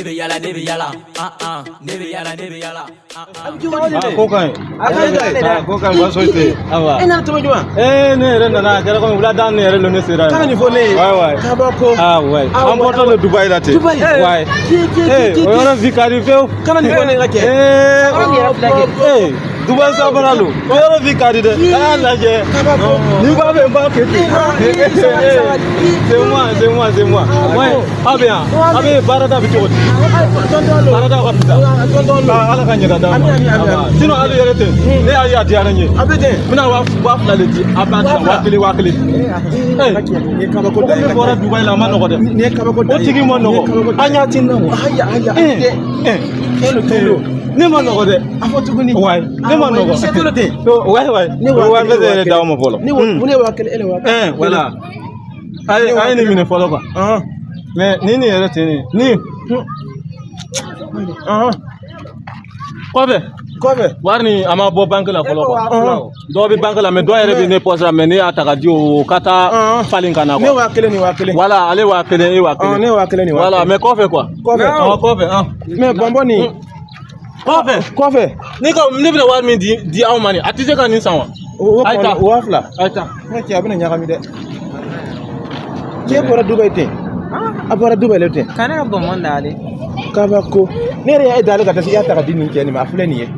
Ne bɛ yala, ne bɛ yala, ah ah, ne bɛ yala, ne bɛ yala, ah ah. Ah, ko ka ɲi. A ka ɲi dɛ. Ah, ko ka ɲi, baasi foyi tɛ yen. Awa. E nana cogo jumɛn? Eh, ne yɛrɛ nana, a kɛra komi wulada ne yɛrɛ lo ne sera yan. Kana nin fɔ ne ye. Ouais, ouais. Kabako. Ah, ouais. Ah, An bɔtɔ le Dubaï la ten. Dubaï? Ouais. Ki ki Eh, ki o yɔrɔ vi ka di fewu. Kana nin fɔ ne ye n ka cɛ. Eh, Yɔrɔ nin yɛrɛ filɛ kɛ. eh, Dubaï sanfɛla lo. O yɔrɔ vi ka di dɛ. A y'a lajɛ. Kabako. N'i ko a bɛ n b'a kɛ ten. Sabali, sabali. C'est moi, c'est moi, c'est moi. Ah, Ouais. bon. Aw bɛ yan. Aw bɛ baarada bɛ cogo di? Tonton lo. Baarada ka fisa. Tonton lo. Ah, Ala ka ɲɛ ka d'an ma. Ami, ami, ami, ami. Sinon hali yɛrɛ ten. Ne y'a ye a diyara n ye. A bɛ ten. N bɛna 2000 de di a b'a san 1000 1000. Ee, nin ye kabako Mɔgɔ dan ye. min bɔra Dubaï la a ma nɔgɔ dɛ. Nin ye kabako dan O ye. tigi ma Nin ye nɔgɔ. kabako dan An ye. y'a ti nɔgɔ. Aya, aya. Eh, Tiɲɛ don, tiɲɛ don. Ne ma nɔgɔ dɛ. A fɔ tuguni. Wayi, ne ma nɔgɔ. I se tolo ten. Wayi, wayi. Ne O 1000, 10,000 yɛrɛ d'aw ma fɔlɔ. Ne ne 1000, e le 1000. Eh, voilà. A ye nin minɛ fɔlɔ quoi. Mais ni nin yɛrɛ tɛ nin ye. Nin kɔfɛ. Kɔfɛ. Wari nin a ma bɔ banque la fɔlɔ quoi. Dɔw bɛ banque la mais dɔw yɛrɛ bɛ ne poche la, mais ne y'a ta ka di o ka taa falen ka na Ne quoi. 1000 ni 1000. Voilà, ale 1000, e 1000. Ne 1000 ni 1000. Voilà, mais kɔfɛ quoi. Kɔfɛ. Ɔ, kɔfɛ, ah. Mais bɔnbɔn nin. Kɔfɛ. Kɔfɛ. Ne ka ne bɛna wari min di aw ma nin, a tɛ se ka nin san wa? O Ayi ta. kɔni 2000. Ayi ta. Ne cɛ, a bɛna ɲagami dɛ. Cɛ bɔra Dubaï ten. A bɔra Dubaï le ten. Ka ne ka bɔnbɔn d'ale. Kabako. Ne yɛrɛ y'a d'ale ka taa se i y'a ta ka di nin cɛ nin ma, a filɛ nin ye.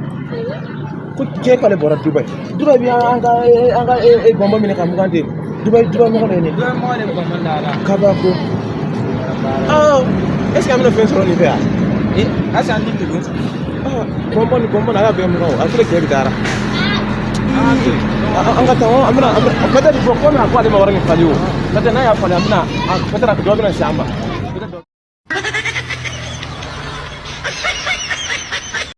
Ko cɛ k'ale bɔra Dubaï. Dubaï bi an ka bɔnbɔn minɛ ka mugan ten. Dubaï Dubaï mɔgɔ de ye nin ye. Dɔ mɔgɔ de bɛ bɔnbɔn d'a la. Kabako. Ah, est ce que an bɛna fɛn sɔrɔ nin fɛ yan? Eh, asa an ti tugu. Ah, bɔnbɔn ni bɔnbɔn a y'a bɛɛ mugan o. A filɛ cɛ bɛ taara. An ka to yen. An ka taa, an bɛna peut-être bon, komi a ko ale ma wari nin falen o. Peut-être n'a y'a falen, an bɛna peut-être dɔ bɛna se an ma. Peut-être dɔ.